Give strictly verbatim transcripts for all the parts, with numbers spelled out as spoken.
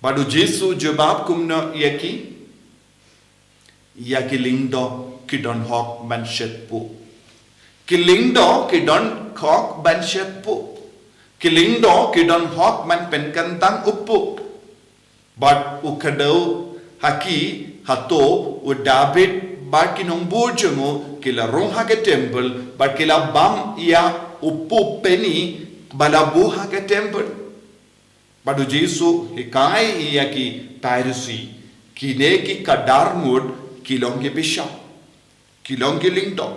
Bad u Jisu u jubab kumno ïa ki? Ïa ki lyngdoh ki don hok ban shet puh. Ki lyngdoh ki don hok ban shet puh. Ki lyngdoh ki don hok ban pynkyntang u puh. Bad u kdew ha ki, hato u Dabid bad ki nongbud jong u ki la rung ha ka templ, bad ki la bam ïa u puh peni ba la buh ha ka templ? Bad u Jisu u hikai ïa ki Pharisi, kine ki khatar ngut ki long ki bishar, ki long ki lyngdoh.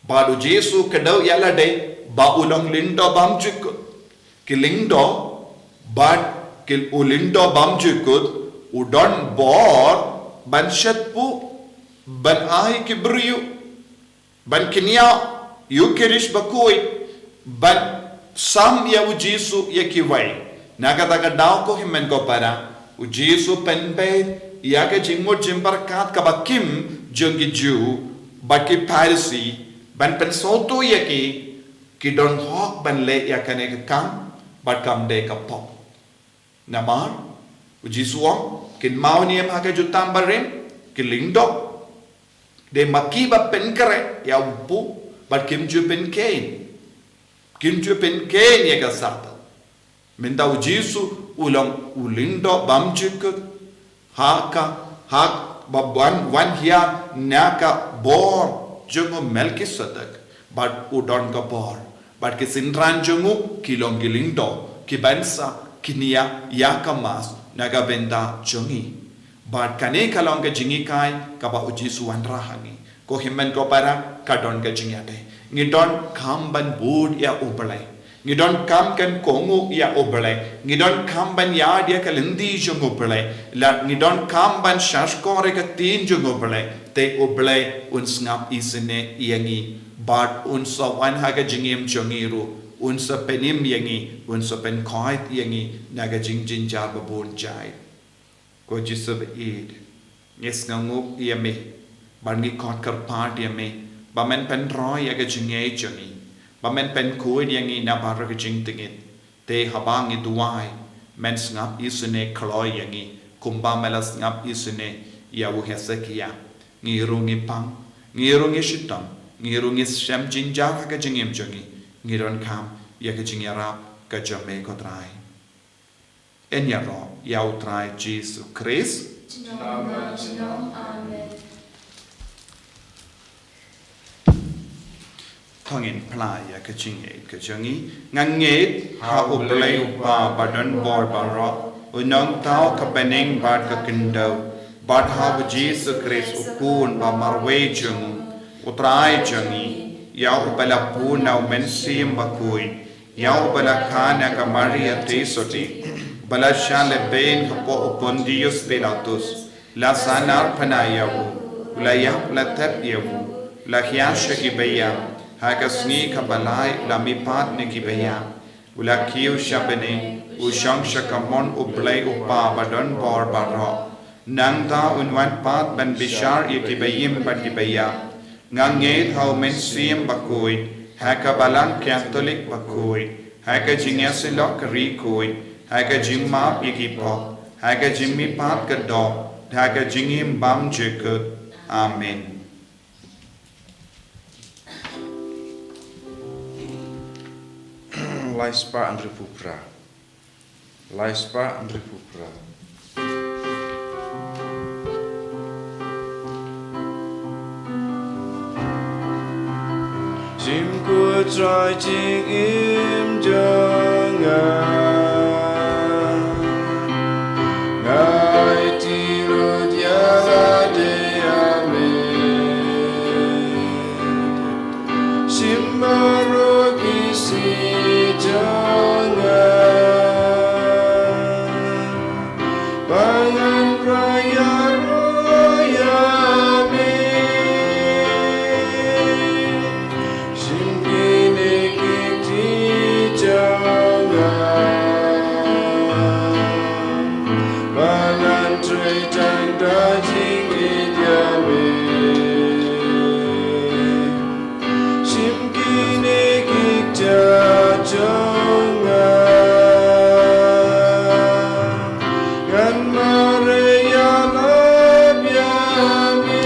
Bad u Jisu u kdew ïa lade ba u long lyngdoh bymjukut. Ki lyngdoh, bad ki, u lyngdoh bymjukut u don bor ban shet puh, ban ai ki briew, ban kynnoh ïa u Khrist bakhuid, ban sam ïa u Jisu ïa kiwei. Na kata ka daw, ko hynmen ko para, u Jisu u pynbeit ïa ka jingmut jingpyrkhat kaba kim jong ki Jiw bad ki Pharisi, ban pynsngewthuh ïa ki, ki don hok ban leh ïa kane ka kam, bad kam dei ka pop. Namar u Jisu u ong, kynmaw ne em ha ka jutang barim, ki lyngdoh, dei ma ki ba pynkhreh ïa u puh, bad kim ju pynkheiñ, kim ju pynkheiñ ïa ka Sabbath. Mynta u Jisu u long u lyngdoh bymjukut, ha ka, ha kaba wan, wan hiar na ka bor jong u Melkisedek, bad u don ka bor. Bad ki synran jong u ki long ki lyngdoh, ki ban sa kynnoh ïa ka Mass na ka bynta jong ngi. Bad kane ka long ka jinghikai kaba u Jisu u wanrah ha ngi. Ko hynmen ko para, ka don ka jingïadei. Ngi donkam ban bud ïa U Blei. Ngi donkam ban kohnguh ïa U Blei. Ngi donkam ban ïada ïa ka lynti jong U Blei. Lada ngi donkam ban sngap ïa ka ktien jong U Blei, te U Blei un sngap isynei ïa ngi. Bad un sa wan ha ka jingim jong ngi ruh. Un sa pynim ïa ngi. Un sa pynkhuid ïa ngi na ka jingjynjar babun jait. Ko Jisu ba ïeit, ngi sngewnguh ïa me, bad ngi khot kyrpad ïa me ba men pynroi ïa ka jingngeit jong ngi, ba men pynkhuid ïa ngi na baroh ki jingtngit. Te haba ngi duwai, men sngap isynei kloi ïa ngi, kumba me la sngap isynei ïa u Hesekiah. Ngi ruh ngi pang, ngi ruh ngi shitom, ngi ruh ngi shem jynjar ha ka jingim jong ngi. Ngi donkam ïa ka jingïarap ka jong me, ko Trai. Yn ïaroh ïa U Trai Jisu Khrist. Junom la junom. Amen. To ngin phla ïa ka jingngeit ka jong ngi. Nga ngeit ha U Blei U Kpa ba don bor baroh, U Nongthaw ka bneng bad ka khyndew, bad ha U Jisu Khrist U Khun ba marwei jong u, U Trai jong ngi, ïa uba la bun na U Mynsiem Bakhuid, ïa uba la kha na ka Maria Theisotti, ba la shah lehbeiñ hapoh u Pontius Pilatus, la sahnarphna ïa u, u la ïap la thep ïa u, u la hiar sha ki baïap, ha ka sngi kaba lai u la mihpat na ki baïap, u la kiew sha bneng, u shong sha kamon U Blei U Kpa ba don bor baroh. Nangta un wan pat ban bishar ïa ki baïap bad ki baïap. Nga ngeit ha U Mynsiem Bakhuid, ha ka Balang Katholik bakhuid, ha ka jingïasyllok ka Ri Khuid, ha ka jingmap ïa ki pop, ha ka jingmihpat ka doh, ha ka jingim bymjukut. Amen. Lai spah hynriewphew phra. Lai spah hynriewphew phra. Shim, ko Trai, jingim jong nga. Nga aiti lut ïa lade ha me. Shim baroh ki sih jong nga, ba ngan rai ïaroh ïa me. Shim kine ki kti jong nga, ba ngan trei tang da jingïeit ïa me. Shim kine ki kjat jong nga, Kan Maria lap ïa me.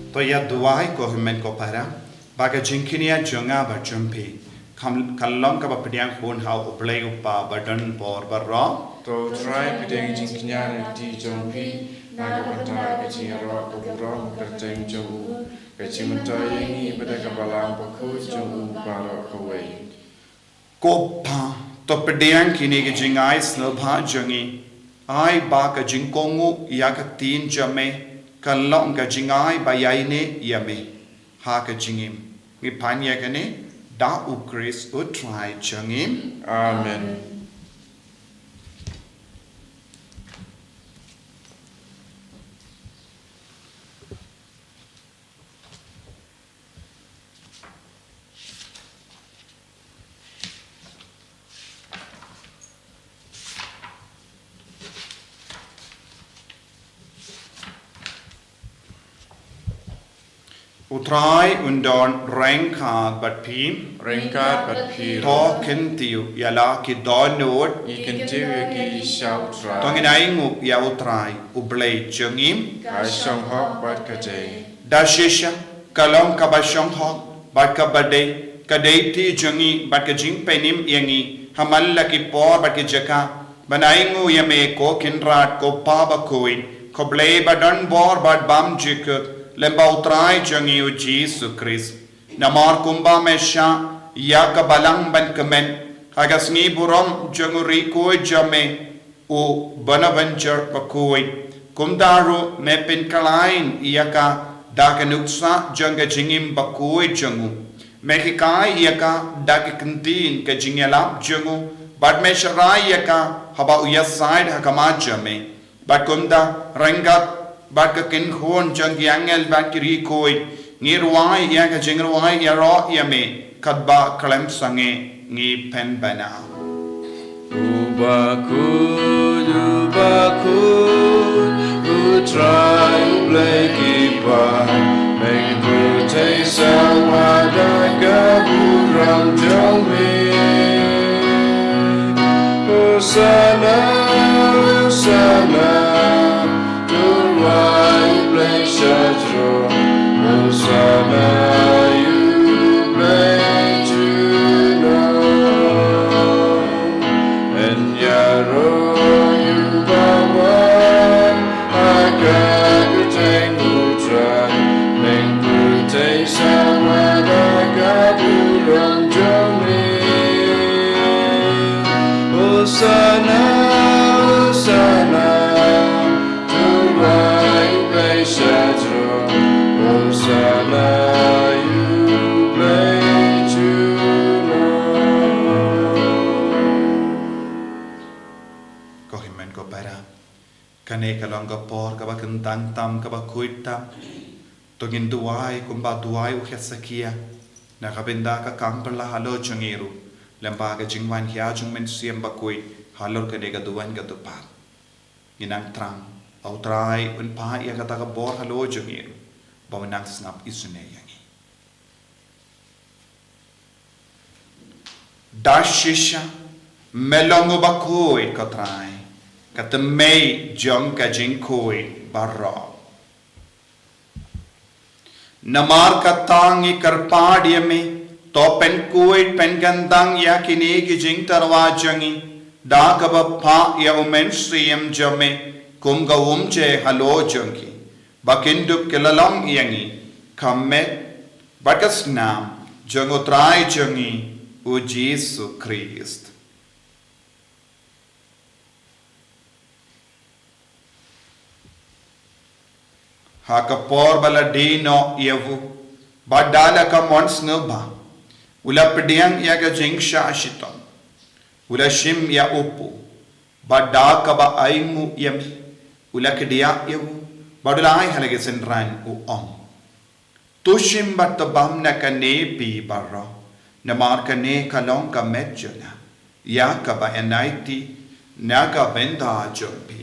To ïa duwai ko hynmen ko para, ba ka jingkñia jong nga bad jong phi kan long kaba pdiang hun ha U Blei U Kpa badonbor baroh. To U Trai pdiang jingkñia lynti jong phi na ka bynta ka jingïaroh ka burom kyrteng jong u, ka jingmyntoi ïa ngi bad ka balang bakhuid jong u baroh kawei. Ko Pa, to pdiang kine ki jingai sngewbha jong ngi. Ai ba ka jingkohnguh ïa ka ktien jong me kan long ka jingai ba ïaineh ïa me ha ka jingim. Ngi pan ïa kane da U Khrist U Trai jong ngi. Amen. U Trai un don ryngkat bad phi. Ryngkat bad phi. To kyntiew ïa la ki dohnud. Ngi kyntiew ïa ki sha U Trai. To ngin ainguh ïa U Trai U Blei jong ngi. Ka shong hok bad ka dei. Da shisha ka long kaba shong hok bad kaba dei, ka dei ti jong ngi bad ka jingpynim ïa ngi ha man la ki por bad ki jaka, ban ainguh ïa me ko Kynrad, ko Pa bakhuid, ko Blei badonbor bad bymjukut, lem bad U Trai jong ngi U Jisu Khrist. Namar kumba me shah ïa ka balang ban kmen ha ka sngi burom jong u riew khuid jong me, U Bonaventure bakhuid, kumta ruh me pynkhlaiñ ïa ka da ka nuksa jong ka jingim bakhuid jong u. Me hikai ïa ka da ka ktien ka jingïalap jong u, bad me sharai ïa ka haba u ïasaid ha khmat jong me. Bad kumta ryngkat bad ka kynhun jong ki angel bad ki riew khuid, ngi rwai ïa ka jingrwai ïaroh ïa me, katba khlem sangeh ngi pynbna. U bakhuid, u bakhuid, U Trai U Blei ki ba, me pyrthei sawa da ka burom jong me. Hosana, Hosana, to U Blei sha jrong. Hosana ïa U Blei junom. Yn ïaroh ïa u bawan ha ka kyrteng U Trai, me pyrthei sawa da ka burom jong me. Hosana, Hosana, to U Blei sha jrong. Hosana ïa U Blei junom. Ko hynmen ko para, kane ka long ka por kaba kyntang tam, kaba khuid tam. To ngin duwai kumba duwai u Hesekiah na ka bynta ka kam pyrshah halor jong ngi ruh, lem bad ka jingwan hia jong U Mynsiem Bakhuid halor kane ka duwan ka dewpad. Ngin nang thrang ba U Trai un phah ïa kata ka bor halor jong ngi ruh, ba un nang sngap isynei ïa ngi. Da shisha me long u bakhuid, ko Trai, ka thymmei jong ka jingkhuid baroh. Namar kata ngi kyrpad ïa me, to pynkhuid pynkyntang ïa kine ki jingtyrwa jong ngi da kaba phah ïa U Mynsiem jong me kum ka umje halor jong ki, ba kin dup ki la long ïa ngi ka met bad ka snam jong U Trai jong ngi U Jisu Khrist. Ha ka por ba la die noh ïa u, bad da la ka mon sngewbha, u la pdiang ïa ka jingshah shitom, u la shim ïa u pud, bad da kaba ainguh ïa me, u la kdiah ïa u, bad u la ai ha la ki synran, u ong: To shim bad to bam na kane phi baroh, namar kane ka long ka met jong nga, ïa kaba yn aiti na ka bynta jong phi.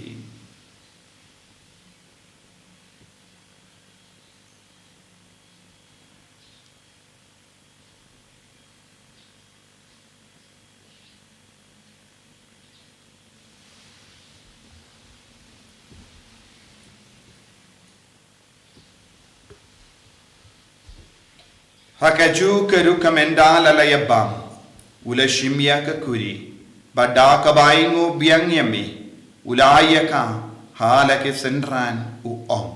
Ha kajuh ka rukom ynda la la ïabam, u la shim ïa ka kuri, bad da kaba ainguh biang ïa me, u la ai ïa ka ha la ki synran, u ong: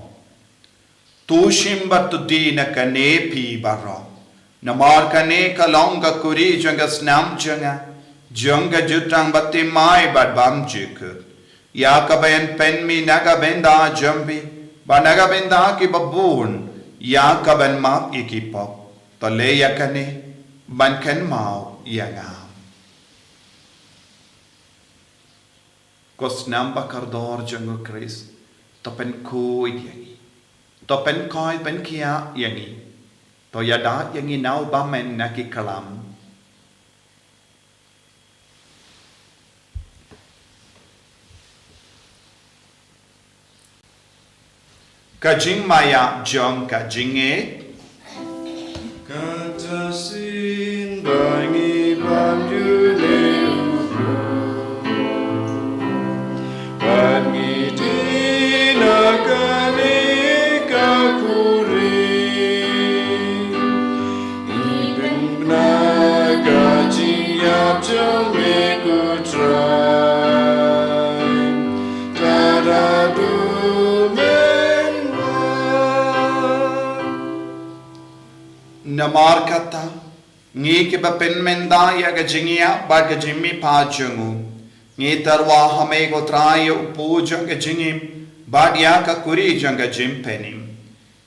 To shim bad to die na kane phi baroh, namar kane ka long ka kuri jong ka snam jong nga, jong ka jutang bathymmai bad bymjukut, ïa kaban pynmih na ka bynta jong phi bad na ka bynta kiba bun, ïa kaban map ïa ki pop. To leh ïa kane ban kynmaw ïa nga. Ko snam ba kordor jong u Khrist, to pynkhuid ïa ngi, to pynkhuid pynkhiah ïa ngi, to ïada ïa ngi na u bymmen na ki klam. Ka jingmaïa jong ka jingngeit. Kata shisien ba ngi bam ïa une u briew, bad ngi die na kane ka kuri, ngi pynbna ka jingïap jong me, ko Trai, tad haduh men wan. Namar kata, ngi kiba pynmynta ïa ka jingïap bad ka jingmihpat jong u, ngi tyrwa ha me, ko Trai, ïa u pud jong ka jingim bad ïa ka kuri jong ka jingpynim.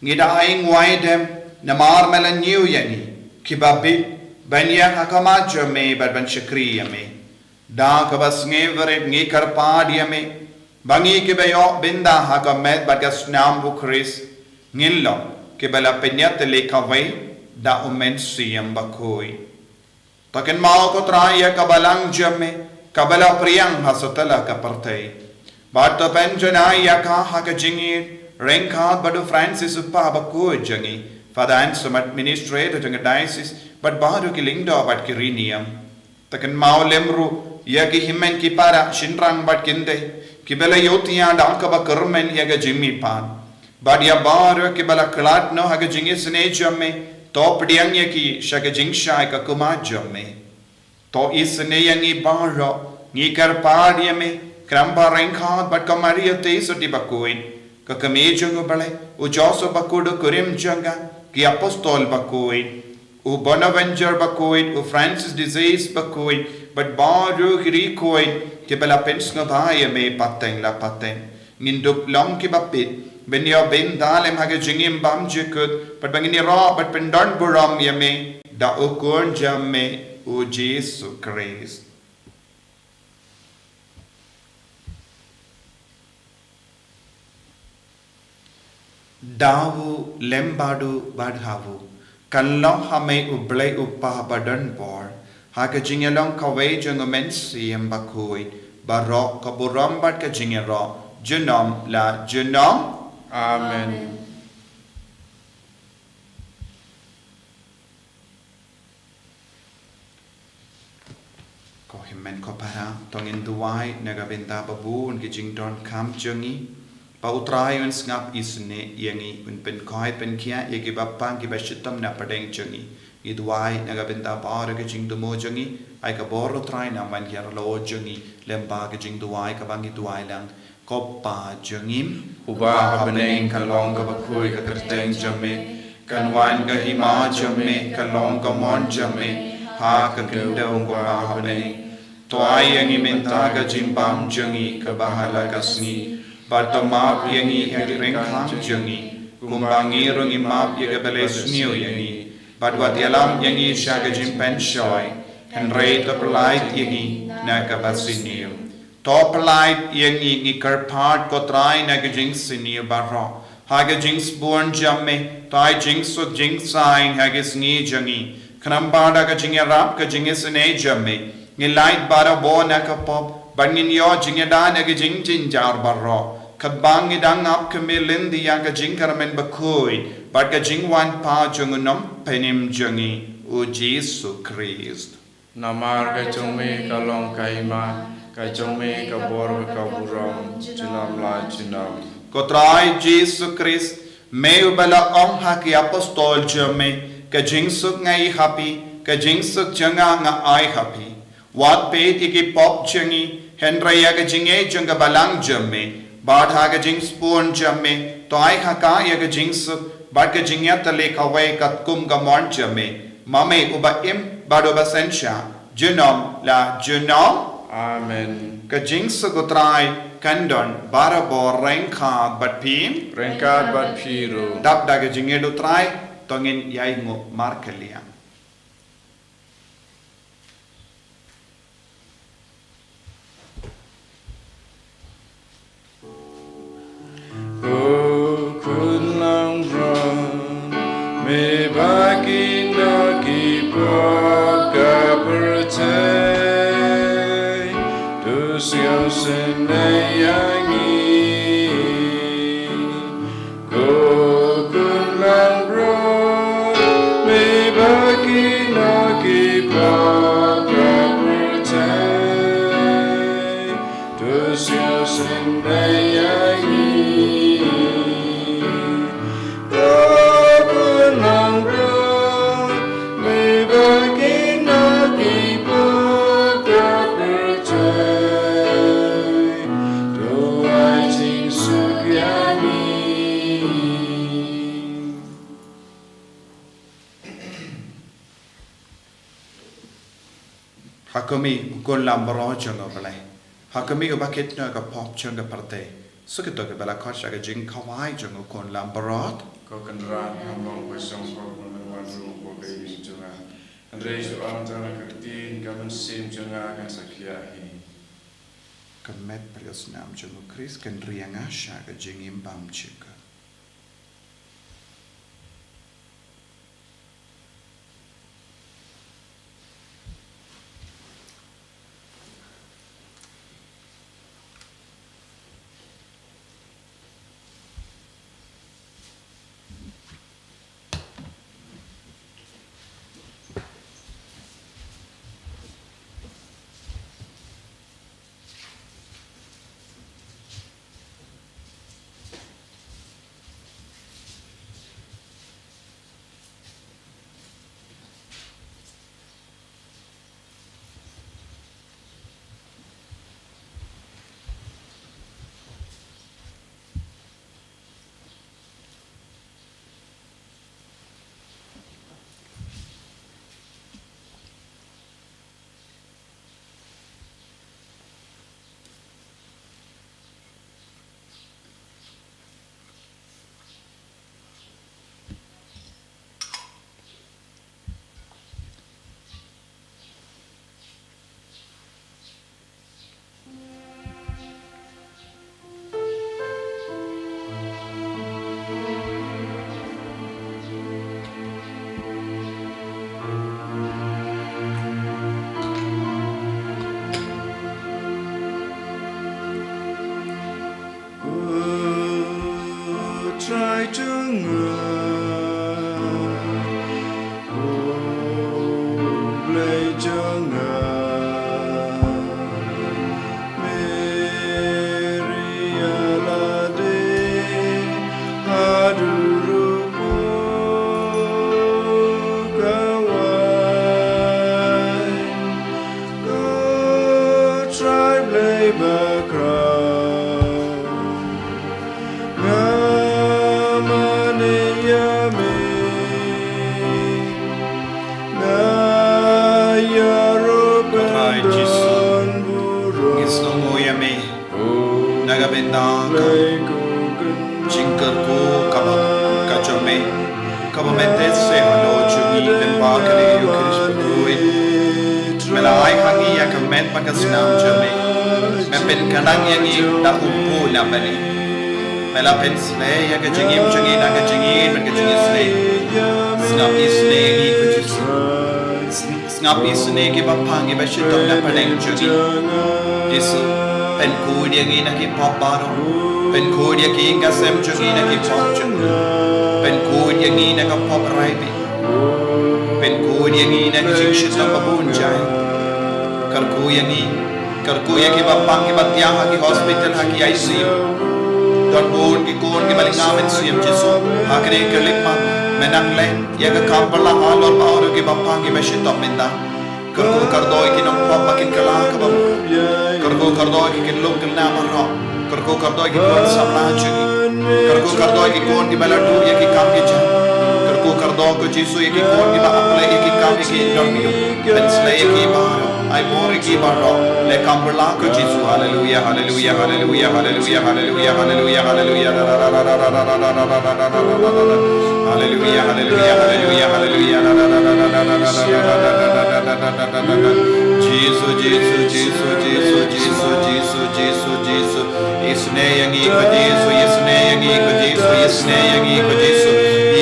Ngi da ai nguai dem, namar me la ñiew ïa ngi kiba bit ban ïeng ha khmat jong me bad ban shakri ïa me. Da kaba sngewrit ngi kyrpad ïa me, ba ngi kiba ïoh bynta ha ka met bad ka snam u Khrist, ngin long kiba la pynïatylli kawei da u Mynsiem Bakhuid. To kynmaw, ko Trai, ïa ka balang jong me kaba la pdiang ha satlak ka pyrthei, bad to pynjanai ïa ka ha ka jingïeit ryngkat bad u Francis u Kpa Bakhuid jong ngi, Father Anselm, administrator jong ka diocese, bad baroh ki lyngdoh bad ki riewniam. To kynmaw lem ruh ïa ki hynmen ki para, shynrang bad kynthei, kiba la ïohthiah da kaba kyrmen ïa ka jingmihpat, bad ïa baroh kiba la khlad noh ha ka jingisynei jong me, to pdiang ïa ki sha ka jingshai ka khmat jong me. To isynei ïa ngi baroh, ngi kyrpad ïa me, khnang ba ryngkat bad ka Maria Theisotti Bakhuid, ka Kmie jong u Blei, u Joseph Bakhuid u kurim jong ka, ki apostol bakhuid, u Bonaventure Bakhuid, u Francis de Sales Bakhuid, bad baroh ki riewkhuid kiba la pynsngewbha ïa me pateng la pateng, ngin dup long kiba bit ban ïoh bynta lem ha ka jingim bymjukut, bad ba ngin ïaroh bad pyndon burom ïa me da u Khun jong me, u Jisu Khrist. Da u lem bad u bad ha u, kan long ha me, u Blei u Kpa badonbor, ha ka jingïalong kawei jong u Mynsiem Bakhuid, baroh ka burom bad ka jingïaroh junom la junom. Amen. Ko hynmen ko para, to ngin duwai na ka bynta ba bun ki jingdonkam jong ngi, ba u Trai un sngap isynei ïa ngi, un pynkhuid pynkhiah ïa kiba pang kiba shitom na pdeng jong ngi. Ngi duwai na ka bynta baroh ki jingthmu jong ngi, ai ka bor u Trai nang wan hiar halor jong ngi, lem bad ka jingduwai kaba ngi duwai lang. Ko Pa jong ngi, uba ha bneng, kan long kaba khuid ka kyrteng jong me, kan wan ka hima jong me, kan long ka mon jong me, ha ka khyndew kumba ha bneng. To ai ïa ngi mynta ka jingbam jong ngi kaba ha la ka sngi, bad to map ïa ngi ïa ki ryngkang jong ngi, kumba ngi ruh ngi map ïa kiba leh sniew ïa ngi, bad wat ïalam ïa ngi sha ka jingpynshoi, hynrei to pyllait ïa ngi na kaba sniew. To pyllait ïa ngi, ngi kyrpad ko Trai, na ka jingsniew baroh, ha ka jingsbun jong me, to ai jingsuk jingsaiñ ha ki sngi jong ngi, khnang ba da ka jingïarap ka jingisynei jong me, ngin lait barabor na ka pop, bad ngin ïoh jingïada na ki jingjynjar baroh, katba ngi dang ap khmih lynti ïa ka jingkyrmen bakhuid bad ka jingwan pat jong u Nongpynim jong ngi, u Jisu Khrist. Namar ka jong me ka long ka hima, ka jong me ka bor bad ka burom junom la junom. Ko Trai Jisu Khrist, me uba la ong ha ki apostol jong me, Ka jingsuk nga ai ha phi, ka jingsuk jong nga nga ai ha phi. Wat peit ïa ki pop jong ngi, hynrei ïa ka jingngeit jong ka balang jong me. Bad ha ka jingsbun jong me, to ai ha ka ïa ka jingsuk, bad ka jingïatylli kawei katkum ka mon jong me. Ma me uba im bad uba synshar, junom la junom. Amen. Ka jingsuk U Trai kan don barabor ryngkat bad phi. Ryngkat bad phi ruh. Dap da ka jingngeit U Trai, to ngin ïai nguh markylliang. Ko Khun langbrot, me ba kino ki pop ka pyrthei, to sngewsynei ïa ngi. Ko Khun langbrot, me ba kino ki pop ka pyrthei, to sngewsynei ïa ngi. Ko Khun langbrot, me ba kino ki pop ka pyrthei, to ai jingsuk ïa ngi. Ha khmih, U Khun langbrot jong U Blei. Ha khmih, uba kit noh ïa ka pop jong ka pyrthei. Sa kito kiba la khot sha ka jingkhawai jong U Khun langbrot. Ko Kynrad, ngam long ba sngewsih, ko Khun langbrot, ko ka ïing jong nga. Hynrei shu ong tang ïa ka ktien, ka mynsiem jong nga kan sa khiah hi. Ka met bad ka snam jong U Khrist kan ri ïa nga sha ka jingim bymjukut. Ko Trai jong nga, ko Blei jong nga, me ri ïa lade haduh ruh ko khawai. Ko Trai Blei bakhraw, nga mane ïa me, nga ïaroh ban don burom. Ngi sngewnguh ïa me na ka bynta ka jingkyrkhu kaba ka jong me, kaba me test halor jong ngi lyngba kane ka ïing Khrist bakhuid. Me la ai ha ngi ïa ka met bad ka snam jong me. Me pynkynrang ïa ngi da u buh na bneng. Me la pynshlei ïa ka jingim jong ngi da ka jingïeit bad ka jingisynei. Sngap isynei ïa ngi, ko Jisu. Sngap isynei ki bapang kiba shitom na pdeng jong ngi. Jisu, pynkhuid ïa ngi na ki pop baroh. Pynkhuid ïa ki ïing ka sem jong ngi na ki pop jong ngi. Pynkhuid ïa ngi na ka pop rai bit. Pynkhuid ïa ngi na ki jingshitom ba bun jait. Kyrkhu ïa ngi. Kyrkhu ïa ki bapang kiba thiah ha ki hospital, ha ki I C U. Don bun ki khun kiba lyngba mynsiem, Jisu. Ha kane ka lip maw. Me nang leh ïa ka kam pyrshah halor baroh kiba pang kiba shitom mynta. Kyrkhu kyrdoh ïa ki nongpop ba kin kylla kaba mut. Kyrkhu kyrdoh ïa ki kyllum kylla baroh. Kyrkhu kyrdoh ïa ki khun samla jong ngi. Kyrkhu kyrdoh ïa ki khun kiba la duh ïa ki kam ki jam. Kyrkhu kyrdoh ko Jisu ïa ki khun kiba ap leh ïa ki kam ïa ki interview. Pynsleh ïa ki baroh. Ai bor ïa ki baroh. Leh kam pyrshah ko Jisu. Haleluya, haleluya, haleluya, haleluya, haleluya, haleluya, haleluya. Haleluya, haleluya, haleluya, haleluya. Jisu, Jisu, Jisu, Jisu, Jisu, Jisu, Jisu, Jisu. Isynei ïa ngi ko Jisu, isynei ïa ngi ko Jisu, isynei ïa ngi ko Jisu.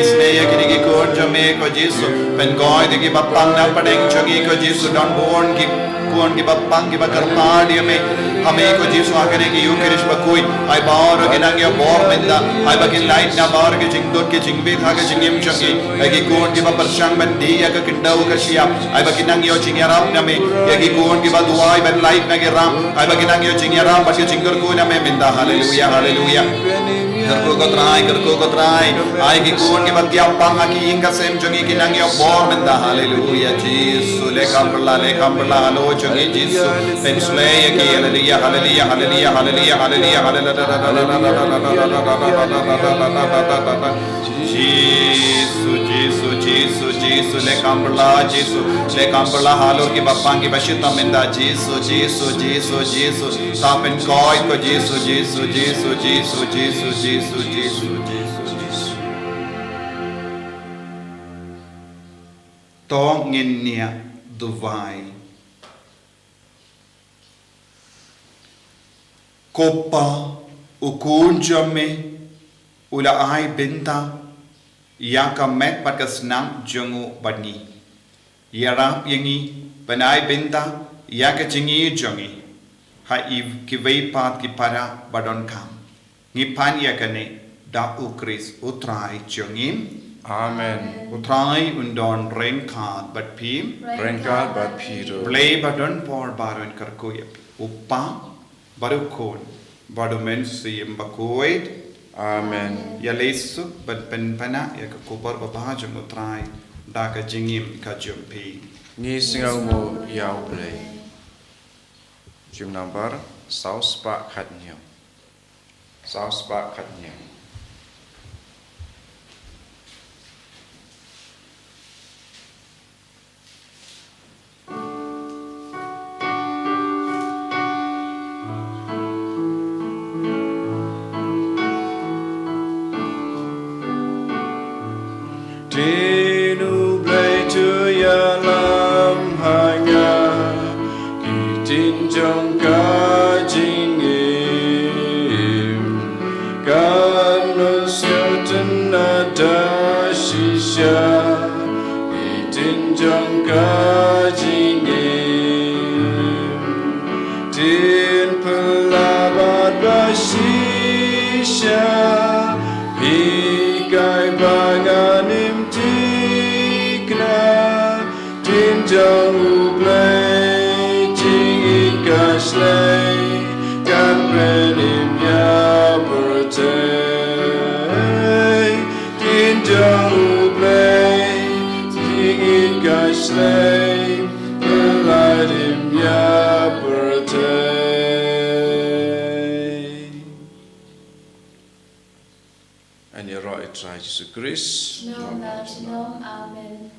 Isynei ïa kine ki khun jong me ko Jisu. Pynkoit ïa kiba pang na pdeng jong ngi ko Jisu, don bun ki khun kiba pang kiba kyrpad ïa me. Ha me ko Jisu ha kane ka Eucharist bakhuid. Ai baroh ki nang ïoh bor mynta. Ai ba kin lait na baroh ki jingduk ki jingbit ha ka jingim jong ngi. Ai ki khun kiba pyrshang ban die ïa ka khyndew ka shyiap. Ai ba kin nang ïoh jingïarap na me. Ïa ki khun kiba duwai ban lait na ki ram. Ai ba kin nang ïoh jingïarap bad ka jingkyrkhu na me mynta. Haleluya, haleluya. Kyrkhu ko Trai, kyrkhu ko Trai. Ai ki khun kiba thiah pang ha ki ïing ka sem jong ngi kin nang ïoh bor mynta. Haleluya. Jisu, leh kam pyrshah, leh kam pyrshah halor jong ngi Jisu. Pynsleh ïa ki. Haleluya, haleluya, haleluya, haleluya, haleluya, haleluya. Jisu, Jisu, Jisu, Jisu, leh kam pyrshah, Jisu, leh kam pyrshah halor kiba pang kiba shitom mynta, Jisu, Jisu, Jisu, Jisu, sa pynkoit ko Jisu, Jisu, Jisu, Jisu. To ngin ïa duwai. Ko Pa, u Khun jong me u la ai bynta ïa ka met bad ka snam jong u bad ngi. Ïarap ïa ngi ban ai bynta ïa ka jingïeit jong ngi ha i kiwei pat ki para ba donkam. Ngi pan ïa kane da u Khrist u Trai jong ngi. Amen. U Trai un don ryngkat bad phi. Ryngkat bad phi ruh. Blei ba don por baroh un kyrkhu ïa phi. U Pa, bad u Khun, bad u Mynsiem Bakhuid. Amen. Ïaleh suk ban pynpaw ïa ka khubor babha jong u Trai da ka jingim ka jong phi. Ngi sngewnguh ïa u Blei. Jingmut nambar saw spah khatñiew. Saw spah khatñiew. Ktien u Blei to ïalam ha nga, ki ktien jong ka jingim. Katno sngewtynnad da shisha, ki ktien jong ka jingim. Ktien pynlait bad ba shisha, hikai ba ngan im thikna. Ktien jong u Blei, jingngeit ka shlei, kan pynim ïa pyrthei. Ktien jong u Blei, jingngeit ka shlei, pynim ïa pyrthei. Yn ïaroh ïa u Trai Jisu Khrist. Junom la junom. Amen.